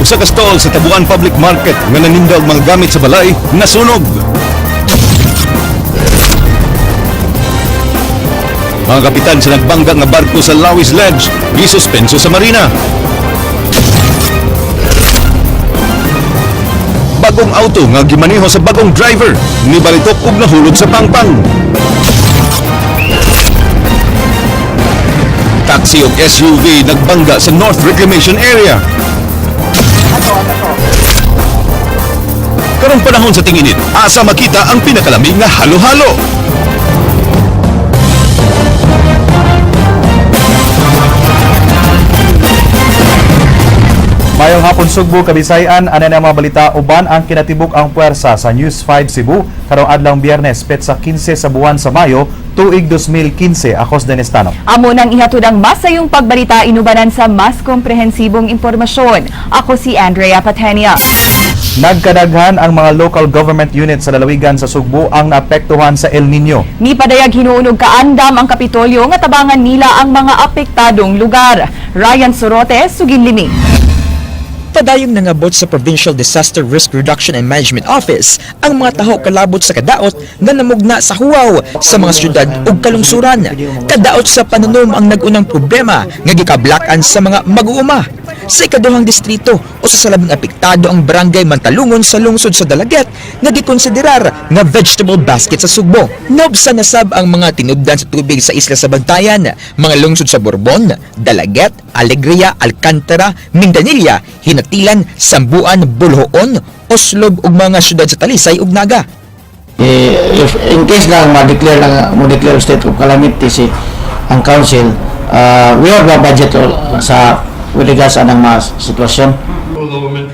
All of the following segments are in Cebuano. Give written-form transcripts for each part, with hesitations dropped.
Usa ka stall sa Tabuan Public Market nga naninda og mga gamit sa balay nasunog. Mga kapitan sa nagbangga nga barko sa Lawis Ledge gisuspenso sa marina. Bagong auto nga gimaneho sa bagong driver nibalitok ug nahulog sa pangpang. Taxi ug SUV nagbangga sa North Reclamation Area. Karong panahon sa tinginit, asa makita ang pinakalamig nga halo-halo? Mayong hapon, Sugbo, Kabisayan, ana na ang mga balita uban ang kinatibuk ang puwersa sa News 5 Cebu karong adlawng Biyernes, petsa 15 sa buwan sa Mayo, tuig 2015. Ako si Dennis Tano. Amo nang ihatod ang masayong pagbalita inubanan sa mas komprehensibong impormasyon. Ako si Andrea Patenia. Nagkadaghan ang mga local government units sa lalawigan sa Sugbo ang naapektuhan sa El Nino. Mipadayag hinuon og kaandam ang Kapitolyo nga tabangan nila ang mga apektadong lugar. Ryan Sorote, Suginlimi. Padayong nangabot sa Provincial Disaster Risk Reduction and Management Office ang mga taho kalabot sa kadaot nga namugna sa huwaw sa mga syudad ug kalungsuran. Kadaot sa pananom ang nag-unang problema nga gikablakan sa mga mag-uuma. Sa ikaduhang distrito, usa sa labing apektado ang barangay Mantalungon sa lungsod sa Dalaguete nga gikonsiderar nga vegetable basket sa Sugbo. Naubsan na sab ang mga tinubdan sa tubig sa isla sa Bantayan, mga lungsod sa Borbon, Dalaguete, Alegria, Alcantara, Mindanilla, Hinatilan, Sambuan, Boljoon, Oslob ug mga syudad sa Talisay ug Naga. Eh, if in case lang ma-declare lang mo declare state of calamity si ang council, we have a budget sa with regards anang mga sitwasyon.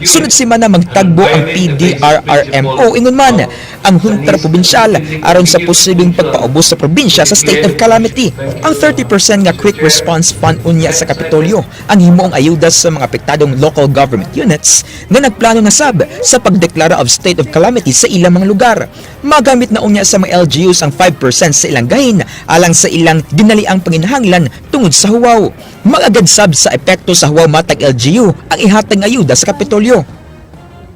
Sunod semana magtagbo ang PDRRMO, ingon man ang junta probinsyal aron sa posibleng pagpaubos sa probinsya sa state of calamity. Ang 30% nga quick response fund unya sa Kapitolyo ang himuong ayuda sa mga apektadong local government units nga nagplano na sab sa pagdeklara of state of calamity sa ilang mga lugar. Magamit na unya sa mga LGUs ang 5% sa ilang gahin alang sa ilang dinaliang panginahanglan tungod sa huwaw. Mag-agad sab sa epekto sa huwaw matag LGU ang ihatag nga ayuda sa Kapitolyo.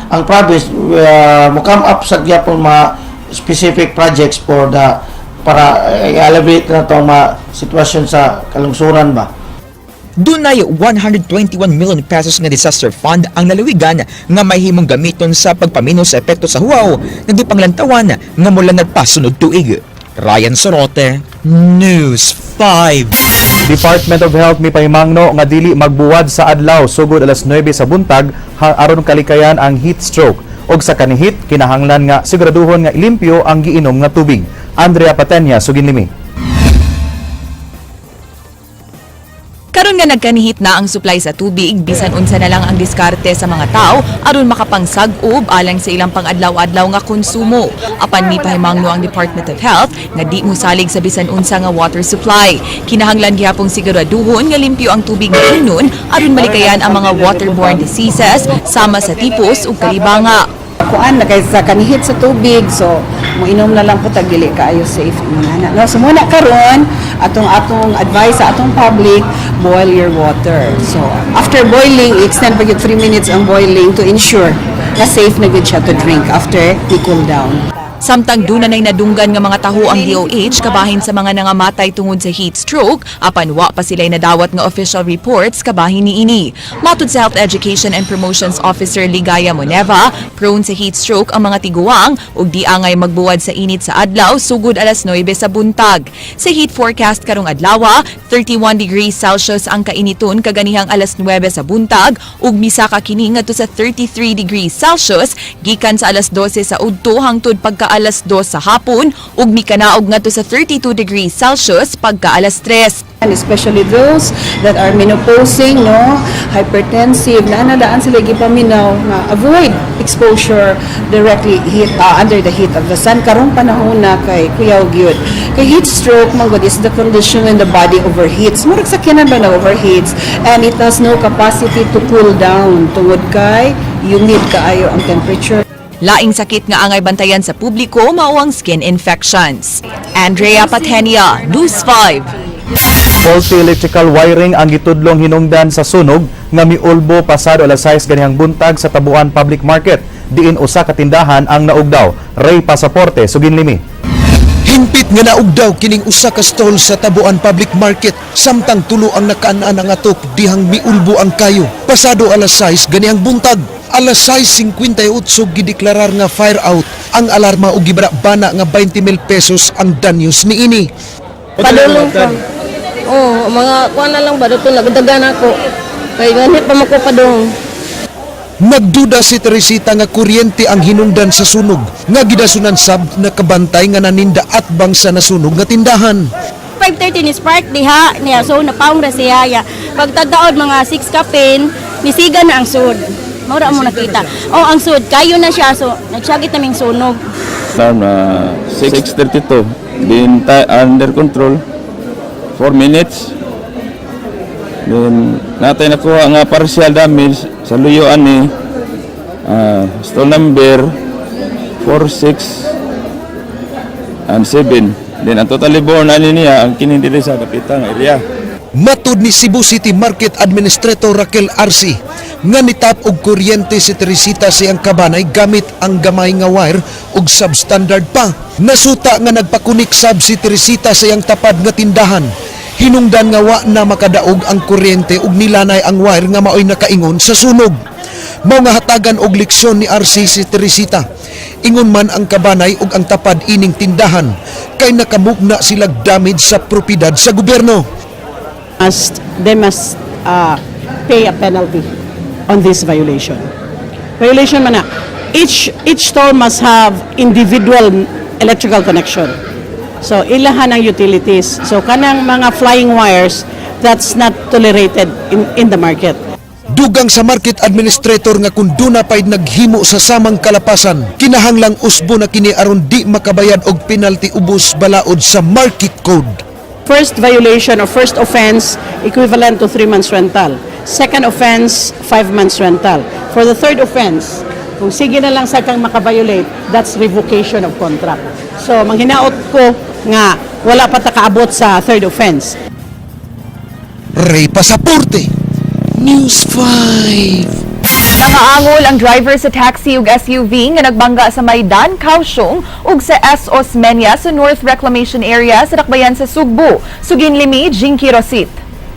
Ang province mo come up sa gyapon mga specific projects for the para i-elevate na to ang mga sitwasyon sa kalungsuran ba. Dunay 121 million pesos nga disaster fund ang lalawigan nga mahimong gamiton sa pagpamino sa epekto sa huwaw nga gipanglantawan nga mulanad pa sunod tuig. Ryan Sorote, News 5. Department of Health mipahimangno nga dili magbuwad sa adlaw sugod alas 9 sa buntag aron kalikayan ang heat stroke. Og sa kanihit kinahanglan nga siguraduhon nga limpyo ang giinom nga tubig. Andrea Patenya, Suginlimi. Karon nga nagkanihit na ang supply sa tubig, bisan unsa na lang ang diskarte sa mga tao aron makapangsag-ob alang sa ilang pangadlaw-adlaw nga konsumo. Apan mipahimangno ang Department of Health nga di mosalig sa bisan unsa nga water supply. Kinahanglan gihapong siguraduhon nga limpyo ang tubig nga imnon aron malikayan ang mga waterborne diseases sama sa tipos ug kalibanga. Kuan na kay sa kanihit sa tubig, so moinom na lang po tag dili kaayo safe ingon ana, no? So muna karon atong advice sa atong public, boil your water. So after boiling, extend pa gyud 3 minutes ang boiling to ensure na safe na gyud siya to drink after i-cool down. Samtang duna nay nadunggan nga mga taho ang DOH kabahin sa mga nangamatay tungod sa heat stroke, apan wa pa sila'y nadawat nga official reports kabahin niini. Matud sa Health Education and Promotions Officer Ligaya Moneva, prone sa heat stroke ang mga tiguang ug di angay magbuwad sa init sa adlaw sugod alas 9 sa buntag. Sa heat forecast karong adlaw, 31 degrees Celsius ang kainiton kaganihang alas 9 sa buntag ug misaka kini ngadto sa 33 degrees Celsius gikan sa alas 12 sa udto hangtod pagka alas 2 sa hapon ug mikanaog ngadto sa 32 degrees Celsius pagka alas 3. And especially those that are menopausing, no, hypertensive, na daan sila gipaminaw nga avoid exposure directly heat under the heat of the sun karong panahon na kay kuyaw gyud. Kay heat stroke man gud is the condition when the body overheats. Murag sakyanan ba na overheats and it has no capacity to cool down tungod kay humid kaayo ang temperature. Laing sakit nga angay bantayan sa publiko mao ang skin infections. Andrea Patenia, News 5. Faulty electrical wiring ang gitudlong hinungdan sa sunog nga miulbo pasado alas 6 ganihang buntag sa Tabuan Public Market. Diin usa ka tindahan ang naugdaw. Ray Pasaporte, Suginlimi. Hingpit nga naugdaw kining usa ka stall sa Tabuan Public Market samtang tulo ang nakaan ang atok dihang miulbo ang kayo. Pasado alas 6 ganihang buntag. Alas 6:58 gideklarar nga fire out ang alarma og gibana nga 20 mil pesos ang danyos niini. Padulong pa. Oh, mga kuan na lang ba dito nagdagan ako. Kay ganit pa mako padung. Nagduda si Teresita nga kuryente ang hinungdan sa sunog nga gidasunan sab nakabantay nga naninda atbang sa nasunog nga tindahan. 5:30 ni spark diha niya, so napaong ra siya ya. Pagtadaod mga 6 kapin, nisiga na ang sud. Mao ra mo nakita. Oh, ang sud kayo na siya, so nagsagit naming sunog. Alarm na 6:32. Then under control 4 minutes. Then natay nakuha nga partial damage sa luyuan ni stall number 4, 6 and 7. Then ang totally born ani niya ang kini diri sa dapita nga area. Matud ni Cebu City Market Administrator Raquel Arce nga nitap og kuryente si Teresita sa iyang kabanay gamit ang gamay nga wire ug substandard pa. Nasuta nga nagpakunik sab si Teresita sa iyang tapad nga tindahan. Hinungdan nga wa na makadaog ang kuryente ug nilanay ang wire nga maoy nakaingon sa sunog. Mao nga hatagan og leksyon ni Arce si Teresita. Ingon man ang kabanay ug ang tapad ining tindahan kay nakamugna silag damage sa propiedad sa gobyerno. They must pay a penalty on this violation. Violation man na. Each store must have individual electrical connection. So ilahan ang utilities. So kanang mga flying wires, that's not tolerated in the market. Dugang sa market administrator nga kung duna pa'y naghimo sa samang kalapasan, kinahanglang usbo na kini aron di makabayad og penalty ubos balaod sa market code. First violation or first offense, equivalent to 3 months rental. Second offense, 5 months rental. For the third offense, kung sige na lang sa kang makaviolate, that's revocation of contract. So, manghinaot ko nga wala pa ta kaabot sa third offense. Ray Pasaporte, News 5. Nangaangol ang driver sa taxi ug SUV nga nagbangga sa Maidan, Kaohsiung ug sa S. Osmeña sa North Reclamation Area sa Dakbayan sa Sugbo. Suginlimi, Jinky Rosit.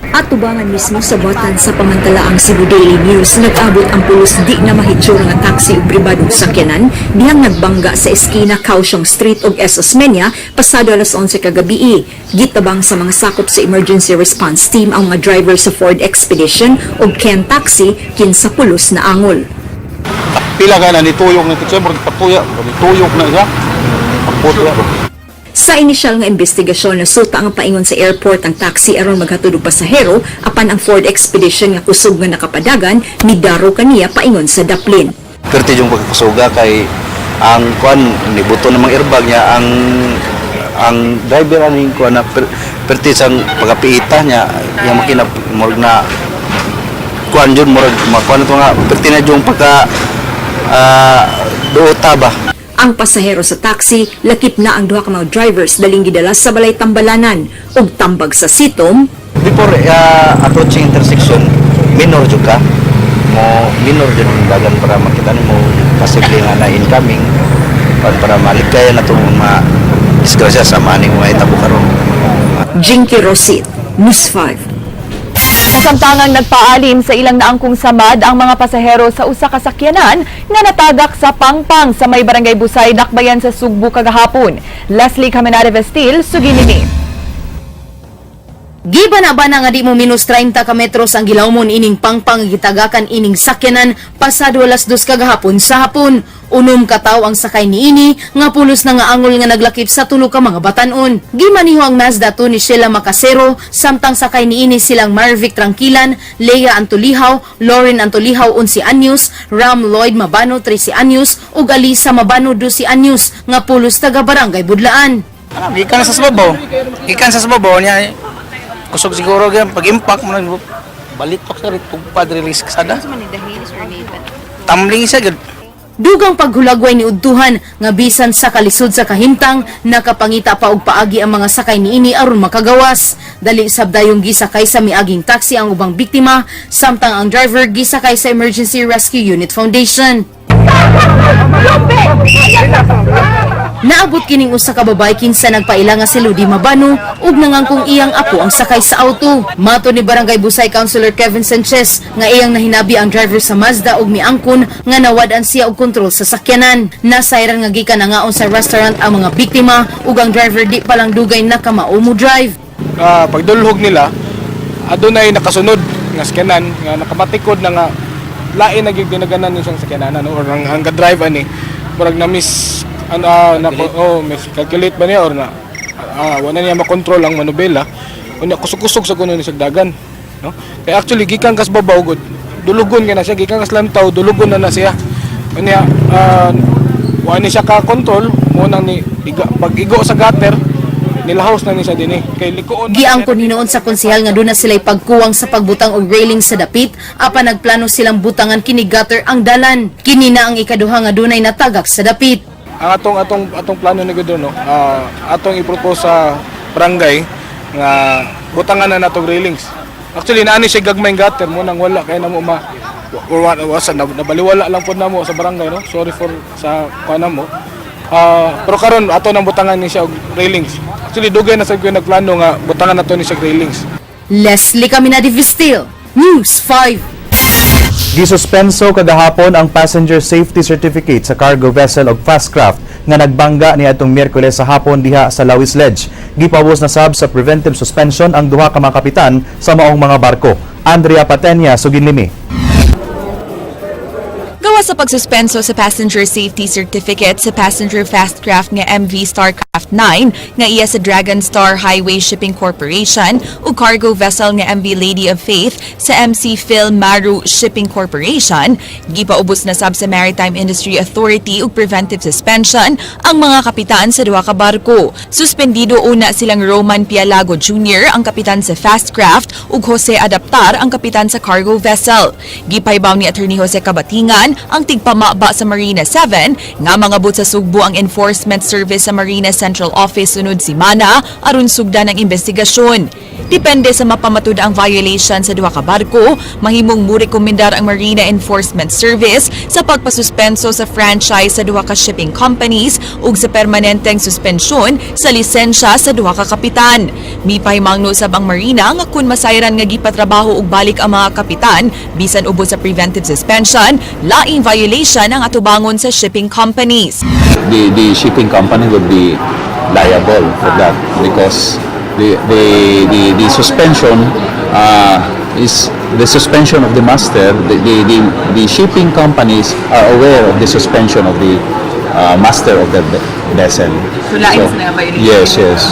Atubangan mismo sa buhatan sa pamantala ang Cebu Daily News, nag-abot ang pulos di na mahitsura nga taxi ug pribadong sakyanan dihang nagbangga sa eskina Kaohsiung Street ug S. Osmeña pasado alas 11 kagabi. Gitabang sa mga sakop sa emergency response team ang mga driver sa Ford Expedition ug Ken Taxi kinsa pulos na angol. Pila ka na nituyok na ito, murag patuya, nituyok na siya. Pagputo. Sa inisyal nga investigasyon, nasuta ang paingon sa airport ang taxi aron maghatod og pasahero apan ang Ford Expedition nga kusog nga nakapadagan midaro kaniya paingon sa daplin. Perti yung pagkasuga kay ang kuan nibuto namang airbag niya ang driver ani kuan na perti sang pagapiita niya yang makina murag na kuan jud, murag makuan to nga perti na yung pagka duota ba. Ang pasahero sa taxi, lakip na ang duha ka mga drivers, daling gidala sa balay tambalanan ug tambag sa sitom. Before approaching intersection, minor jud ka mo, minor jud ang dagan para makita nimo posible nga na incoming para malikaya na itong mga disgrasya sa maning mga itabo karon. Jinky Rosit, News 5. Kasamtangang nagpaalim sa ilang naangkong samad ang mga pasahero sa usa ka sakyanan nga natagak sa Pangpang sa may Barangay Busay, Dakbayan sa Sugbo kagahapon. Leslie Caminada Vestil, Suginimi. Giba na ba na nga di mo minus 30 ka metros ang gilawmon ining pangpang gitagakan ining sakyanan pasado alas 2 kagahapon sa hapon. 6 ka tawo ang sakay niini nga pulos na nga angol nga naglakip sa tulo ka mga batanon. Gimaniho ang Mazda 2 ni Sheila Macasero samtang sakay niini silang Marvic Tranquilan, Lea Antolihaw, Lauren Antolihaw 11 anyos, Ram Lloyd Mabano 13 anyos ug Alisa Mabano 12 anyos nga pulos taga Barangay Budlaan. Ano, gikan sa sababaw. Gikan sa sababaw niya. Kusog siguro gan pag impact mo nang balitok sa tugpad release sada. Tumbling siya gud. Dugang paghulagway ni udtuhan nga bisan sa kalisod sa kahimtang, nakapangita pa og paagi ang mga sakay niini aron makagawas. Dali sab dayong gisakay sa miaging taxi ang ubang biktima, samtang ang driver gisakay sa Emergency Rescue Unit Foundation. Naabot kining usa ka babae kinsa nagpaila nga si Ludi Mabano ug nangangkong iyang apo ang sakay sa auto. Matod ni Barangay Busay Councilor Kevin Sanchez nga iyang nahinabi ang driver sa Mazda ug miangkon nga nawad-an siya og kontrol sa sakyanan. Nasayran nga gikan nangaon sa restaurant ang mga biktima ug ang driver di pa lang dugay nakamao mo drive. Pagdulhog nila, adunay nakasunod nga sakyanan nga nakamatikod na nga lain na gyud ginaganan ni siyang sakyanan, ano, or ang ga-drive ani murag na miss ano, na, oh, miscalculate ba niya or na wala niya makontrol ang manubela. Unya kusog-kusog sa kuno ni sa dagan, no? Kay actually gikan kas babaw gud, dulugon kay na siya, gikan kas lantaw, dulugon na na siya. Unya wa ni siya ka control mo nang ni iga, pag igo sa gutter, nilahos na ni siya dinhi kay likuon. Giangkon hinuon sa konsehal nga duna sila'y pagkuwang sa pagbutang og railing sa dapit apan nagplano silang butangan kini gutter ang dalan. Kini na ang ikaduha nga dunay natagak sa dapit. Ang atong plano ni gud, no, atong i-propose sa barangay nga butangan na natong railings. Actually naani siya gagmay gutter mo nang wala kay namo ma wa, wa, sa nabaliwala lang pod namo sa barangay, no. Sorry for sa kuan mo. Pero karon ato nang butangan ni siya og railings. Actually dugay na sad ko nagplano nga butangan nato ni siya og railings. Leslie Caminadi Vistil, News 5. Gisuspenso kagahapon ang passenger safety certificate sa cargo vessel og fast craft nga nagbangga niadtong Miyerkules sa hapon diha sa Lawis Ledge. Gipabos na sab sa preventive suspension ang duha ka mga kapitan sa maong mga barko. Andrea Patenya, suginlimi. Gawas sa pagsuspenso sa passenger safety certificate sa passenger fast craft nga MV Starcraft 9 nga iya sa Dragon Star Highway Shipping Corporation ug cargo vessel nga MV Lady of Faith sa MC Phil Maru Shipping Corporation, gipaubos na sab sa Maritime Industry Authority ug preventive suspension ang mga kapitan sa duha ka barko. Suspendido una silang Roman Pialago Jr., ang kapitan sa fast craft, ug Jose Adaptar, ang kapitan sa cargo vessel. Gipahibaw ni Attorney Jose Cabatingan, ang tigpamaba sa Marina 7, nga mangabot sa Sugbo ang Enforcement Service sa Marina Central Office sunod simana aron sugdan ang investigasyon. Depende sa mapamatud ang violation sa duha ka barko, mahimong murekomendar ang Marina Enforcement Service sa pagpasuspenso sa franchise sa duha ka shipping companies ug sa permanenteng suspensyon sa lisensya sa duha ka kapitan. Mipahimangno sab ang Marina nga kun masayran nga gipatrabaho og balik ang mga kapitan bisan ubos sa preventive suspension, laing violation ang atubangon sa shipping companies. The shipping company would be liable for that because the suspension is the suspension of the master. The shipping companies are aware of the suspension of the master of the vessel. So, lain sa violation. Yes.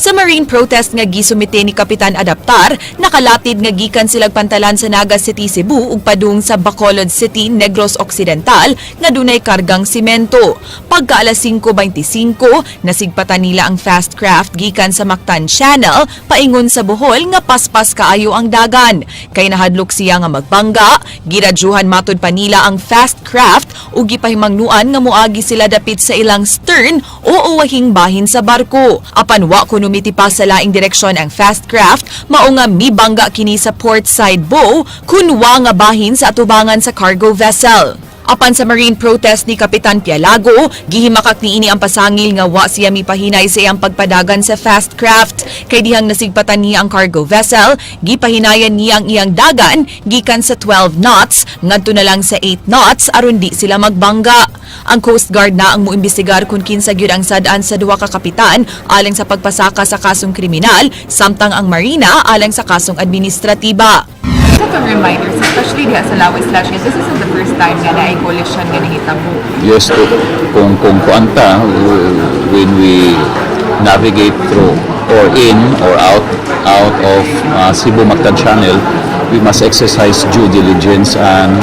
Sa marine protest nga gisumite ni Kapitan Adaptar, nakalatid nga gikan silag pantalan sa Naga City, Cebu ug padung sa Bacolod City, Negros Occidental nga dunay kargang simento. Pagka alas 5:25, nasigpatan nila ang fast craft gikan sa Mactan Channel paingon sa Bohol nga paspas kaayo ang dagan. Kay nahadlok siya nga magbangga, giradyuhan matud pa nila ang fast craft ug gipahimangnuan nga moagi sila dapit sa ilang stern o uwahing bahin sa barko. Apan wa kuno mitipas sa laing direksyon ang fast craft, mao nga mibangga kini sa port side bow kunwa nga bahin sa atubangan sa cargo vessel. Apan sa marine protest ni Kapitan Pialago, gihimakak niini ang pasangil nga wa siya mipahinay sa iyang pagpadagan sa fast craft. Kay dihang nasigpatan niya ang cargo vessel, gipahinayan niya ang iyang dagan gikan sa 12 knots ngadto na lang sa 8 knots aron di sila magbangga. Ang Coast Guard na ang muimbestigar kung kinsa gyud ang sad-an sa duha ka kapitan alang sa pagpasaka sa kasong kriminal, samtang ang Marina alang sa kasong administratiba. Katong reminders, especially diha sa Lawis Ledge, this isn't the first time nga naay collision nga nahitabo. Yes, kung kuan ta, when we navigate through or in or out of Cebu Mactan Channel, we must exercise due diligence and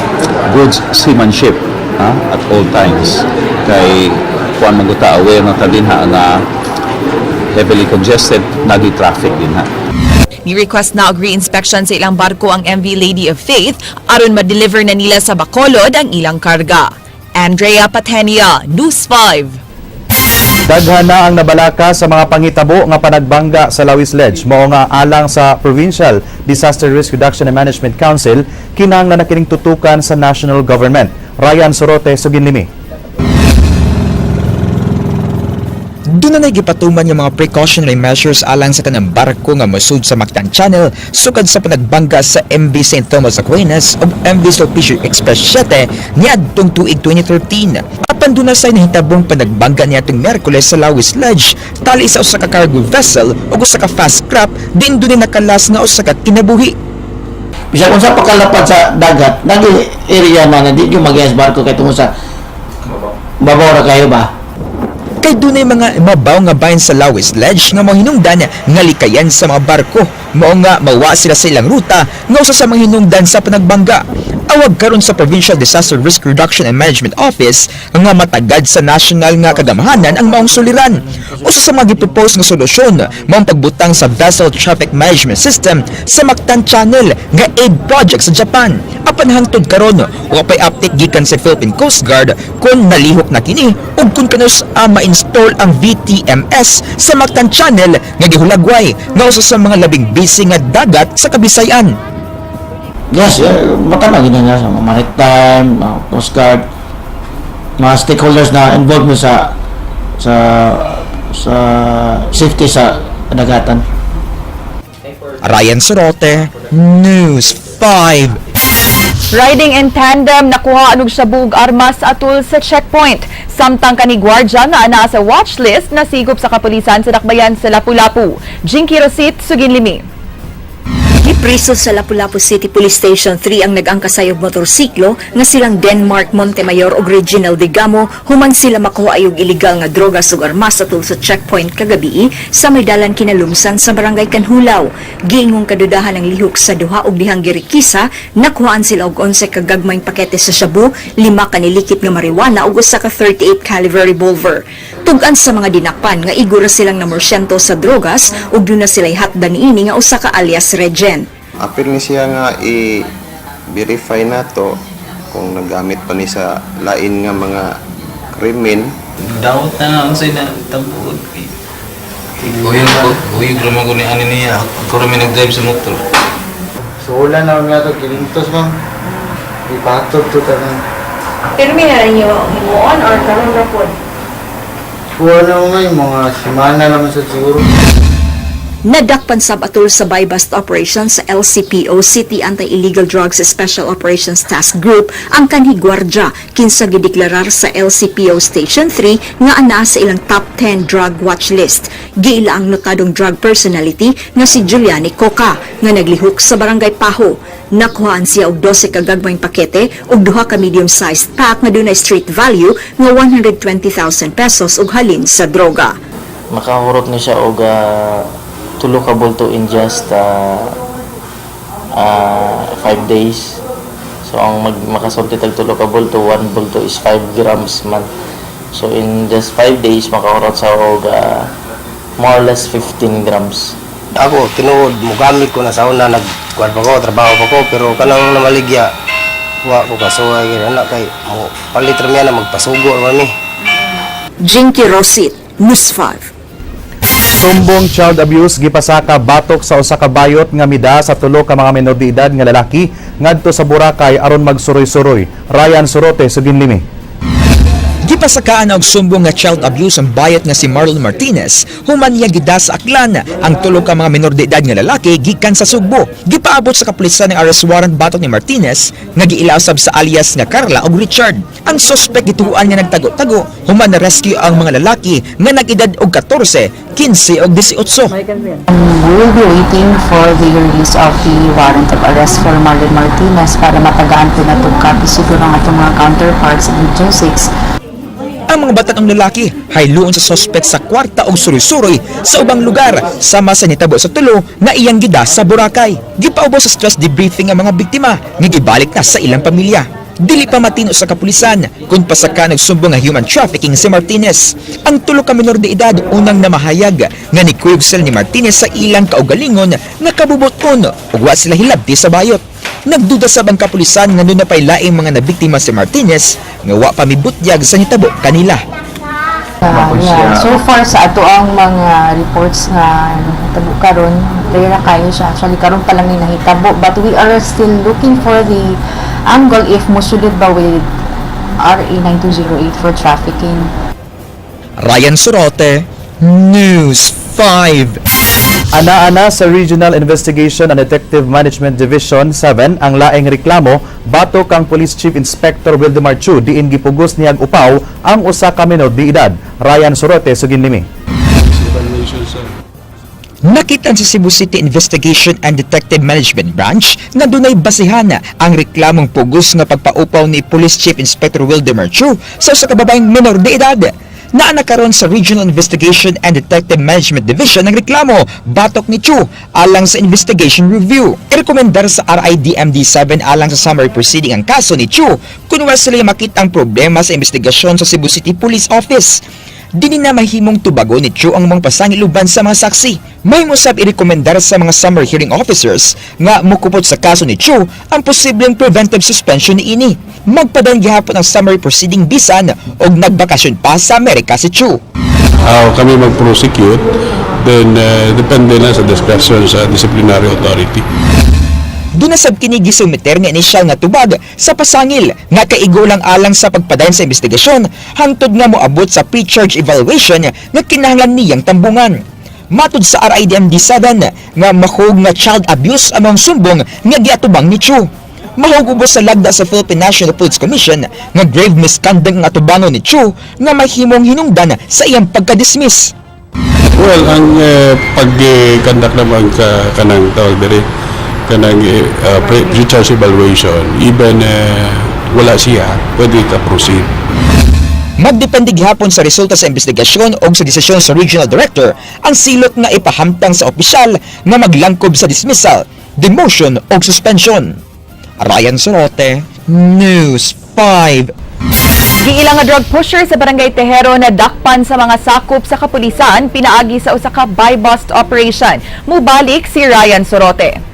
good seamanship, ha, at all times. Kay kuan man ta, aware na ta dinha nga heavily congested nagi traffic dinha. Ni-request na og re-inspection sa ilang barko ang MV Lady of Faith aron ma-deliver na nila sa Bacolod ang ilang karga. Andrea Patenia, News 5. Daghan na ang nabalaka sa mga pangitabo nga panagbangga sa Lawis Ledge. Mao nga alang sa Provincial Disaster Risk Reduction and Management Council, kinahanglan na kining tutukan sa national government. Ryan Sorote, Suginlimi. Duna na gipatuman nga mga precautionary measures alang sa tanang barko nga mosud sa Mactan Channel sukad sa panagbangga sa MV St. Thomas Aquinas ug MV Sulpicio Express 7 niadtong tuig 2013. Apan duna say nahitabong panagbangga niadtong Miyerkules sa Lawis Ledge tali sa usa ka cargo vessel ug usa ka fast craft din dunay nakalas nga usa ka kinabuhi. Bisan unsa pa kalapad sa dagat, nagi area na na di yung mag barko kay tungod sa babaw ra kayo ba. Kay dunay mga mabaw nga bahin sa Lawis Ledge nga mohinungdan nga likayan sa mga barko. Mao nga mawa sila sa ilang ruta nga usa sa mga hinungdan sa panagbangga. Awag karon sa Provincial Disaster Risk Reduction and Management Office nga matagad sa national nga kagamhanan ang maong suliran. Usa sa mga gipropose nga solusyon mao ang pagbutang sa Vessel Traffic Management System sa Mactan Channel nga aid project sa Japan. Apan hangtod karon wa pay update gikan sa Philippine Coast Guard kung nalihok na kini ug kung kanus-a ma-install ang VTMS sa Mactan Channel nga gihulagway nga usa sa mga labing busy nga dagat sa Kabisayan. Yes, eh, matama gid na sa mga maritime, mga Coast Guard, mga stakeholders na involved mo sa safety sa kadagatan. Ryan Sorote, News 5. Riding in tandem, nakuha og shabu ug armas sa atul sa checkpoint. Samtang kani gwardya nga anaa sa watch list nasigop sa kapulisan sa dakbayan sa Lapu-Lapu. Jinky Rosit, Suginlimi. Gipriso sa Lapu-Lapu City Police Station 3 ang nag-angkasay og motorsiklo nga silang Denmark Montemayor ug Reginald Digamo human sila makuha og illegal nga drogas ug armas atul sa checkpoint kagabi sa may dalan kinalumsan sa Barangay Canjulao. Giingong kadudahan ang lihok sa duha ug dihang girikisa, nakuhaan sila og 11 ka gagmayng pakete sa shabu, 5 ka nilikit nga marijuana ug usa ka 38 caliber revolver. Tug-an sa mga dinakpan nga igo ra silang namorsyento sa drogas ug duna sila'y hatdan niini nga usa ka alias Regen. Apil ni siya nga i-verify nato kung nagamit pa ni sa lain nga mga krimen. Daot na nga unsay na tabuod. Uyog ko, uyog ra man ko ni ani niya. Ako ra may nag-drive sa motor. So wala na nga to kinintos, ma'am. Ipatog to tanan. Pero may na ninyo himuon or karon ra pod? Kuha na mo ngayon, mga semana naman sa siguro. Nadakpan sab atul sa buy-bust operation sa LCPO City Anti-Illegal Drugs Special Operations Task Group ang kanhi gwardya kinsa gideklarar sa LCPO Station 3 nga anaa sa ilang top 10 drug watch list. Giila ang notadong drug personality nga si Giuliani Coca nga naglihok sa Barangay Paho. Nakuhaan siya og 12 ka gagmayng pakete ug duha ka medium-sized pack nga dunay street value nga 120,000 pesos ug halin sa droga. Makahurot ni siya og 3 ka bulto in just 5 days. So ang makasulti tag 3 ka bulto, one bulto is 5 grams man. So in just 5 days makahurot sa og more or less 15 grams. Ako, tinuod, mugamit ko na sa una, nagkuhan pa ko, trabaho pa ko, pero kanang namaligya, wa ko kasuhay, anak kay, mo, palit ra miya na magpasugo ra mi. Jinky Rosit, News 5. Sumbong child abuse gipasaka batok sa usa ka bayot nga mida sa tulo ka mga menor de edad nga lalaki ngadto sa Boracay aron magsuroy-suroy. Ryan Sorote, Suginlimi. Gipasakaan og sumbong nga child abuse ang bayot nga si Marlon Martinez human niya gida sa Aklan ang tulo ka mga menor de edad nga lalaki gikan sa Sugbo. Gipaabot sa kapulisan ang arrest warrant batok ni Martinez nga giila usab sa alias nga Carla ug Richard. Ang suspect gituohan nga nagtago-tago human na rescue ang mga lalaki nga nag-edad og 14, 15 ug 18. We will be waiting for the release of the warrant of arrest for Marlon Martinez para matagaan po na itong copy siguro ng atong mga counterparts sa Region 6. Ang mga batan-ong lalaki hayloon sa suspect sa kwarta og suroy-suroy sa ubang lugar sama sa nitabo sa tulo nga iyang gida sa Boracay. Gipaubos sa stress debriefing ang mga biktima nga gibalik na sa ilang pamilya. Dili pa matino sa kapulisan kung pasaka nagsumbong nga human trafficking si Martinez. Ang tulo ka menor de edad unang namahayag nga ni ni Martinez sa ilang kaugalingon nga kabubuton ug wa sila hilabti sa bayot. Nagduda sab ang kapulisan nga duna pay laing mga nabiktima si Martinez nga wa pa mibutyag sa nitabo kanila. Yeah. So far sa atoang mga reports nga nahitabo karon, rare ra kayo siya. Actually karon pa lang ni nahitabo, but we are still looking for the angle if mosulod ba with RA 9208 for trafficking. Ryan Sorote, News 5. Ana-ana sa Regional Investigation and Detective Management Division 7 ang laing reklamo batok kang Police Chief Inspector Wildemar Chu diin gipugos niyag upaw ang usa ka menor de edad. Ryan Sorote, sugin limi. Nakita sa Cebu City Investigation and Detective Management Branch nga dunay basihan ang reklamong pugos nga pagpaupaw ni Police Chief Inspector Wildemar Chu sa usa ka babaeng menor de edad. Naa na karon sa Regional Investigation and Detective Management Division ang reklamo batok ni Chu alang sa investigation review. Irekomendar sa RIDMD 7 alang sa summary proceeding ang kaso ni Chu kung wala sila makita ang problema sa investigasyon sa Cebu City Police Office. Dili na mahimong tubago ni Chu ang mga pasangil uban sa mga saksi. Mahimo sab irekomendar sa mga summary hearing officers nga mukupot sa kaso ni Chu ang posibleng preventive suspension ni ini. Magpadayon gihapon ang summary proceeding bisan og nagbakasyon pa sa Amerika si Chu. How kami mag-prosecute, then depende na sa discretion sa disciplinary authority. Duna sab kini gisumiter nga inisyal nga tubag sa pasangil nga kaigo lang alang sa pagpadayon sa investigasyon hangtod nga moabot sa pre-charge evaluation nga kinahanglan niyang tambungan. Matud sa RIDMD 7 nga mahog nga child abuse among sumbong nga giatubang ni Chu. Mahog ubos sa lagda sa Philippine National Police Commission nga grave misconduct nga atubangon ni Chu nga mahimong hinungdan sa iyang pagka-dismiss. Well, ang pag-conduct naman ka, kanang tawag diri, kanang pre-charge evaluation, even wala siya, pwede ka proceed. Magdepende gihapon sa resulta sa investigasyon o sa desisyon sa regional director ang silot nga ipahamtang sa opisyal nga maglangkob sa dismissal, demotion o suspension. Ryan Sorote, News 5. Giila nga drug pusher sa Barangay Tejero na dakpan sa mga sakop sa kapulisan pinaagi sa usa ka buy-bust operation. Mubalik si Ryan Sorote.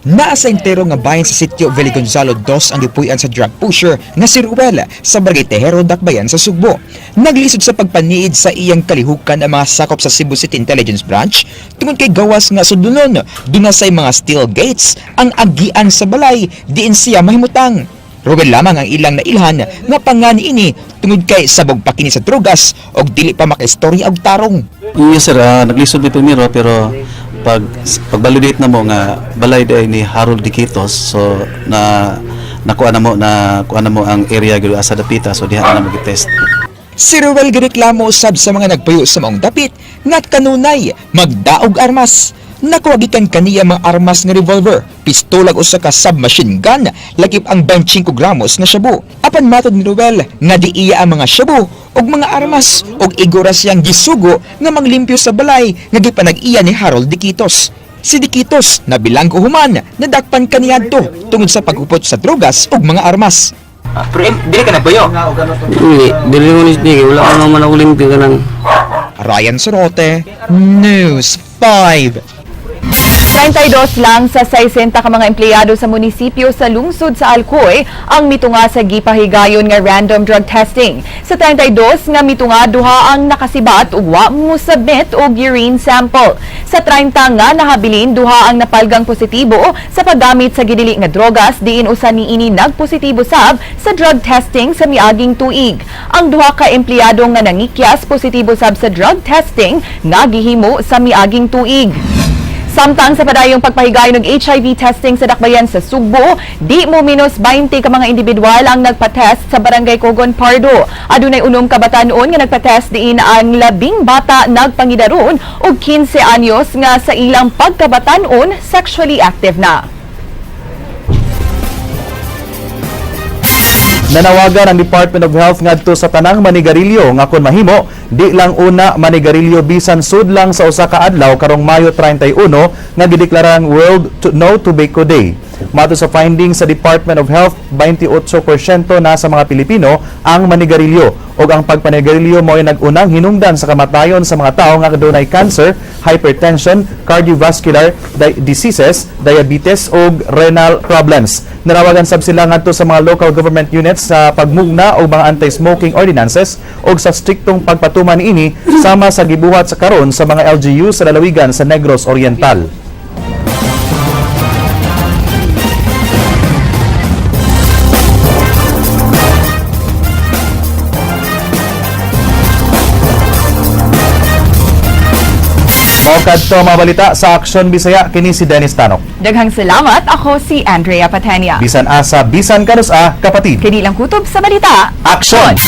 Naa sa entero nga bayan sa sitio Villa Gonzalo II ang gipuy-an sa drug pusher nga si Ruel sa Barangay Tejero, Dakbayan sa Sugbo. Naglisod sa pagpaniid sa iyang kalihukan ang mga sakop sa Cebu City Intelligence Branch tungod kay gawas nga sudlonon duna sa mga steel gates ang agian sa balay diin siya mahimutang. Ruel lamang ang ilang nailhan nga pangani ini tungod kay sabog pa kini sa drogas og dili pa makaistorya og tarong. Yes sir, naglisod mi primero pero pag pag-validate na mo nga balay diay ni Harold Diquitos, so na nakuha na mo ang area gyud asa dapita, so diha na mo test. Si Ruel gireklamo usab sa mga nagpuyo sa maong dapit nga kanunay magdaog armas. Nakuha gikan kaniya mga armas nga revolver, pistola ug usa ka submachine gun, lakip ang 25 gramos nga shabu. Apan matod ni Ruel nga di iya ang mga shabu ug mga armas ug igora siyang gisugo nga manglimpyo sa balay nga gipanag-iya ni Harold Diquitos. Si Diquitos nabilanggo human nadakpan kaniadto tungod sa paghupot sa drogas ug mga armas. Pero dili ka nagpuyo? Hindi, dili mo ni wala ka naman ako limpyo kanang. Ryan Sorote, News 5. 32 lang sa 60 ka mga empleyado sa munisipyo sa lungsod sa Alcoy ang mitunga sa gipahigayon nga random drug testing. Sa 32 nga mitunga, duha ang nakasibat ug wa mo submit og urine sample. Sa 30 nga nahabilin, duha ang napalgang positibo sa paggamit sa gidili nga drogas diin usa niini nagpositibo sab sa drug testing sa miaging tuig. Ang duha ka empleyado nga nangikyas, positibo sab sa drug testing nga gihimo sa miaging tuig. Samtang sa padayong pagpahigayon og HIV testing sa Dakbayan sa Sugbo, di mo minus 20 ka mga individual ang nagpa-test sa Barangay Cogon Pardo. Adunay 6 ka batanon nga nagpa-test diin ang 10 bata nagpangidaron og 15 anyos nga sa ilang pagkabatanon sexually active na. Nanawagan ang Department of Health ngadto sa tanang manigarilyo nga kon mahimo di lang una manigarilyo bisan sudlang sa usa ka adlaw karong Mayo 31 nga gideklarang World No Tobacco Day. Mato sa findings sa Department of Health, 28% na sa mga Pilipino ang manigarilyo ug ang pagpanigarilyo mo'y nag-unang hinungdan sa kamatayon sa mga tawo nga adunay cancer, hypertension, cardiovascular diseases, diabetes ug renal problems. Narawagan sab sila ngadto sa mga local government units sa pagmugna og mga anti-smoking ordinances ug sa striktong pagpatuman niini sama sa gibuhat sa karon sa mga LGU sa lalawigan sa Negros Oriental. Mao kadto mga balita sa Aksyon Bisaya, kini si Dennis Tanok. Daghang salamat. Ako si Andrea Patenia. Bisan asa, bisan kanus-a, kapatid. Kini lang kutob sa balita. Aksyon!